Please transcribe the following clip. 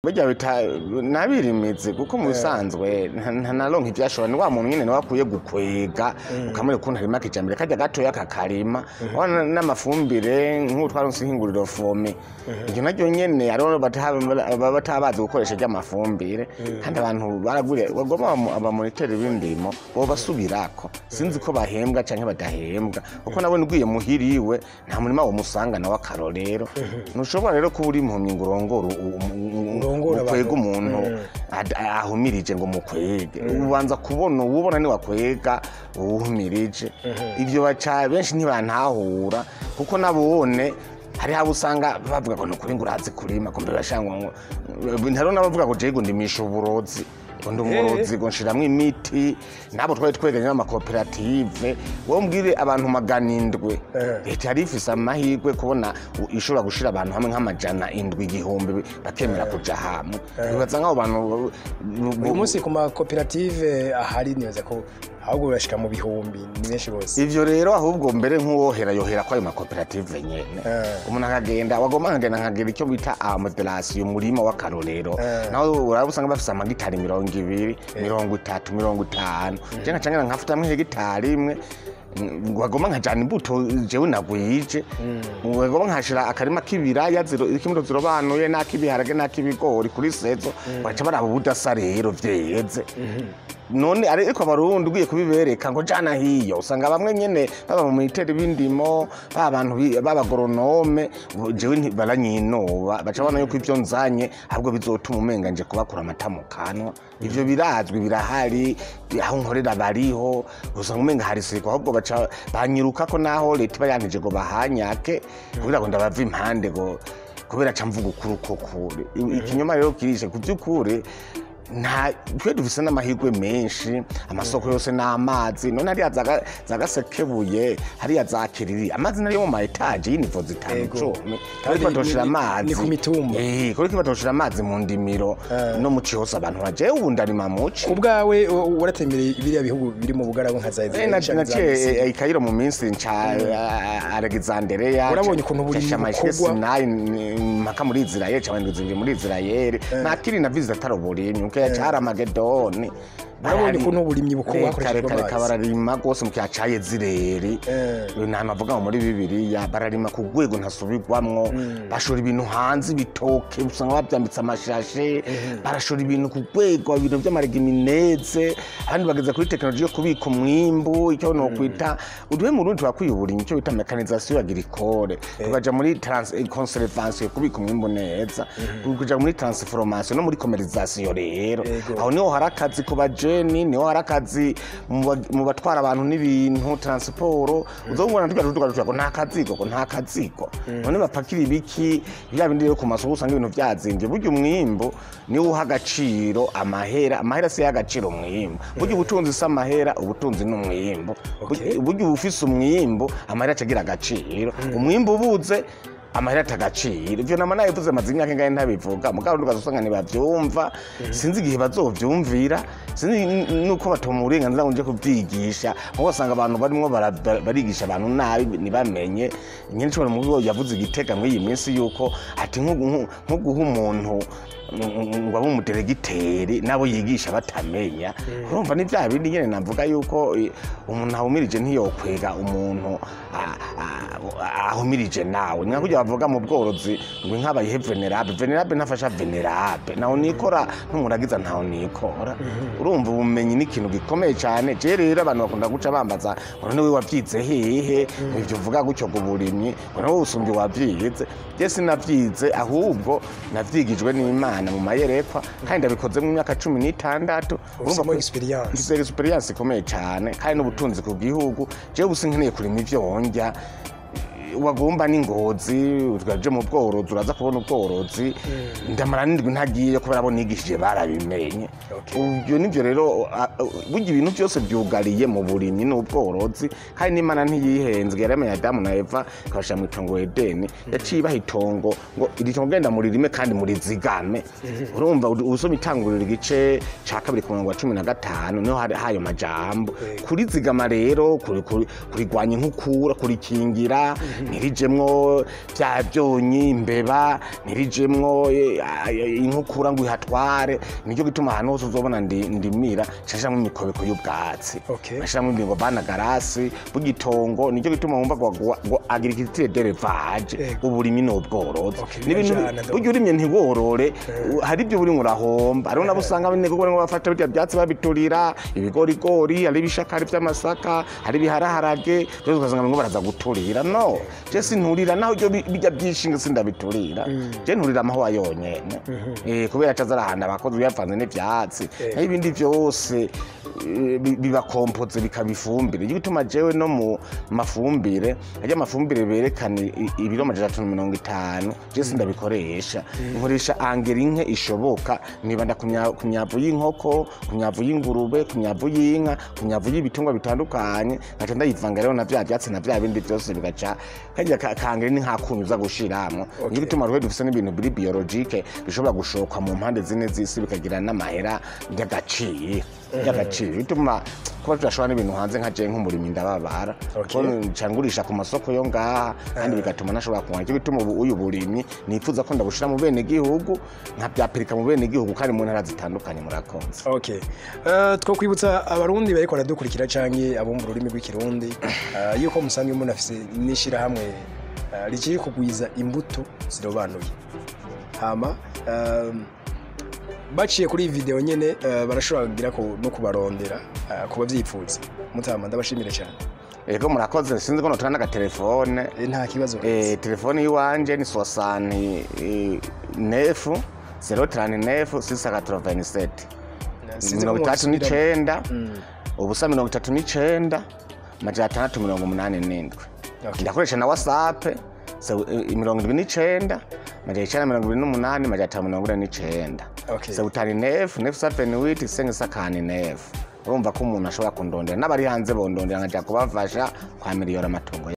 Burya bita nabirimizi kuko mu bisanzwe ntanaronka ivyashobora. Ni wa muntu nyene nawe akwiye gukwega, ukamwereka ukuntu arima kijambere, karya gatoya kakarima. Urabona n'amafumbire, nk'ubu twaronse ihinguriro FOMI, iryo naryo nyene hariho baba batabazi gukoresha ry'amafumbire, kandi abantu baragwiriye. Bagomba abamoniteri b'indimo bobasubirako, sinzi ko bahembwa canke badahembwa, kuko nabone ugiye muhiriwe nta murima womusanga nawe akarorero. Ntushobora rero kuba uri impumyi ngo urongore Urongore ukwege abantu. Umuntu ahumirije ngo mukwege, ubanza kubona uwubona ni wakwega uwuhumirije. Ivyo baca benshi ntibantahura, kuko nabone hari abo usanga bavuga ngo nukuri ngo urazi kurima, kumbe bashangwa ngo hariho n'abavuga ngo jewe ngo ndimisha uburozi, ngo ndi umurozi, ngo nshiramwo imiti. Nabo twari tweganye n'amakoperative, wowe mbwire abantu 700. Leta yari ifise amahirwe kubona ishobora gushira abantu hamwe nk'700, 1000, bakemera kuja hamwe. Bibaza nk'abo bantu. Uyu munsi ku makoperative ahari, nibaza ko ahubwo birashika mu bihumbi, ni benshi bose. Ivyo rero ahubwo mbere nk'uwohera yohera ko ayo makoperative nyene, umuntu akagenda wagomba nkagenda nkagira icyo bita amodelation, umurima w'akarorero. Naho uraba usanga bafise amagitari 20, 30, 50, je nkaca ngenda nkafatamwo hegitari imwe, wagomba nkajana imbuto jewe nagwije, wagomba nkashira akarima k'ibiraya k'imbuto zirobanuye, n'ak'ibiharage, n'ak'ibigori kuri saison, baca baraba ubudasa rero vyeze. None ariko Abarundi ugiye kubibereka ngo jana hiyo, usanga bamwe nyene baba mu miteri b'indimo, ba bantu b'abagoronome, jewe baranyinoba, baca babona yuko ivyo nzanye ahubwo bizotuma umenga nje kubakura amata mu kanwa. Ivyo birazwi, birahari, aho nkorera bariho, usanga umenga hari siriko, ahubwo baca banyirukako naho leta iba yantije ngo bahanyake kugira ngo ndabava impande, ngo kubera ca mvuga ukuri uko kuri. Ikinyoma rero kirishe ku vy'ukuri. Nta twe dufise n'amahirwe menshi, amasoko yose n'amazi. None hariya za Gasekebuye, hariya za Kiriri, amazi nayo mu ma étages y'i niveau 5, 10. Kandi Kuriko batoshira amazi ni ku mitumba. Kuriko batoshira amazi mu ndimiro no mu ci hose abantu baje. Ubu ndarima muci. Ku bwawe waratembereye biriya bihugu biri mu bugaragu nka za Israel canke za Naciye Misiri. I Cairo mu minsi nca Alexandria. Urabonye ukuntu uburimyi bukorwa. Sinai mpaka muri Israel, ca indwi 2 muri Israel, nta kiri na viza atari uburimyi mukeya ca Armagedoni. Urabonye ukuntu uburimyi bukorwa Reka, hakoreshejwe reka, reka. amazi. Bararima rwose mu kiyaca ca Yezireri, nta navuga ngo muri Bibiliya bararima ku rwego ntasubirwamwo. Bashora ibintu hanze, ibitoke usanga babyambitse amashashe, barashora ibintu ku rwego, ibintu by'ama légumineuses. Abandi bageze kuri technologie yo kubika umwimbu, icyo nokwita uduhe mu Burundi turakwiye uburimyi, icyo bita mécanisation agricole, tukaja muri conservation, kubika umwimbu neza, kuja muri transformation no muri commercialisation rero. Aho niho hari akazi ku bajeni, niho hari akazi mu batwara abantu n'ibintu, transport. Uzobona tugaje tugaje ko nta kazigo, ko nta kazigo. None bapakira ibiki bya bindi rero ku masoko usanga ibintu vyazimbye? Burya umwimbu niwo uha agaciro amahera, amahera si agaciro umwimbu. Burya ubutunzi si amahera, ubutunzi ni umwimbu. Burya uba ufise umwimbu, amahera acagira agaciro. Umwimbu ubuze, amahera atagaciro. Ivyo nama nabivuze, maze imyaka ingahe ntabivuga, mugabo ndugaza usanga ntibavyumva. Sinzi igihe bazovyumvira, sinzi nuko batoma uburenganzira ngo nje kuvyigisha, nkuko usanga abantu barimwo barigisha abantu nabi ntibamenye nyene. Ico mu yavuze igitega muri iyi minsi yuko ati nko guha umuntu ngo abe umudiregiteri nabo yigisha batamenya. Urumva ni bya bindi nyene navuga yuko umuntu ahumirije ntiyokwega umuntu ahumirije nawe. Ni nka kurya bavuga mu bworozi ngo inka bayihe vénérable, vénérable ntafasha vénérable, naho nikora ntumuragiza, ntaho nikora. Urumva ubumenyi ni ikintu gikomeye cyane. Je rero abantu bakunda guca bambaza ngo none we wavyize hehe, ivyo uvuga gutyo ngo uburimyi, ngo nawe usumbye wavyize. Je sinavyize, ahubwo navyigijwe n'Imana mu mayerekwa, kandi ndabikoze mu myaka 16. Ufisemo experience. Mfise experience ikomeye cyane kandi n'ubutunzi ku gihugu. Jewe ubu sinkeneye kurima ivyo wondya wagomba n'ingozi twaje mu bworozi, uraza kubona ubworozi ndamara n'indwi ntagiye, kubera abo nigishije barabimenye. Ibyo nivyo rero burya ibintu byose byugariye mu burimyi n'ubworozi. Kandi n'Imana ntiyihenze, yaremeye Adamu na Eva ikabashira mu itongo Edeni, yaciye ibaha itongo ngo iri tongo genda muririme kandi murizigame. Urumva usoma Itanguriro igice ca 2 ku murongo wa 15, niho hari hayo majambo. Kurizigama rero, kurigwanya inkukura, kurikingira. Ntirijemwo bya byonyi, imbeba, ntirijemwo inkukura ngo ihatware. Nicyo gituma ahantu hose uzobona ndimira nshashamwo imikobeko y'ubwatsi, nkashiramwo imbingo bana garasi bugitongo. Nicyo gituma wumva ngo agriculture d'élevage, uburimyi n'ubworozi. N'ibintu Bijana donc. Burya urimye ntiworore, hari ibyo uri urahomba. Hariho nabo usanga bene kuko bafata birya byatsi babiturira ibigorigori, hari ibishakari by'amasaka, hari ibiharage byose, ugasanga bimwe baraza guturira. No je sinturira, naho ibyo bijya byishinga sindabiturira. Je nturira amahwa yonyene, kubera ataza arahanda abakozi biyavanze n'ivyatsi. Naho ibindi byose bibakompoze bikaba ifumbire. Nicyo gituma jewe no mu mafumbire, ajya amafumbire berekana ibiro 350, je sindabikoresha. Nkoresha engrais nke ishoboka, nibanda ku myavu y'inkoko, ku myavu y'ingurube, ku myavu y'inka, ku myavu y'ibitungwa bitandukanye, nkaca ndayivanga rero na vya vyatsi na vya bindi byose, bigaca kajya ka engrais ni nkakunyu uza gushiramwo. Nicyo gituma rero dufise n'ibintu biri biologique bishobora gushoka mu mpande zine z'isi, bikagira n'amahera y'agaciro. Bituma kuba tudashobora n'ibintu hanze, nka jewe nk'umurimyi ndababara, kuko nca ngurisha ku masoko yo ngaha, kandi bigatuma ntashobora kunywa. Nicyo gituma ubu uyu burimyi nifuza ko ndabushira mu bene gihugu, nkabyapirika mu bene gihugu kandi mu ntara zitandukanye. Murakoze. Okay. Twokwibutsa abarundi bariko baradukurikira canke abumva ururimi rw'ikirundi yuko musanzwe munafise n'ishirahamwe rikiri kugwiza imbuto zirobanuye. Hama baciye kuri iyi video nyene barashobora kugira ko no kubarondera kuba vyipfuza. Mutama, ndabashimire cyane. Ego, murakoze. Sinzi ko notora n'agatelefone. Nta kibazo. Telefone yiwanje ni 69 039 687. Sinzi ko mirongo itatu mwosubiramo. n'icenda ubusa 39 687. Ndakoresha na WhatsApp, 79 928 549. 79 978 559. Urumva ko umuntu ashobora kundondera, n'abari hanze bondondera, nkaja kubafasha kwamiliyora amatongo.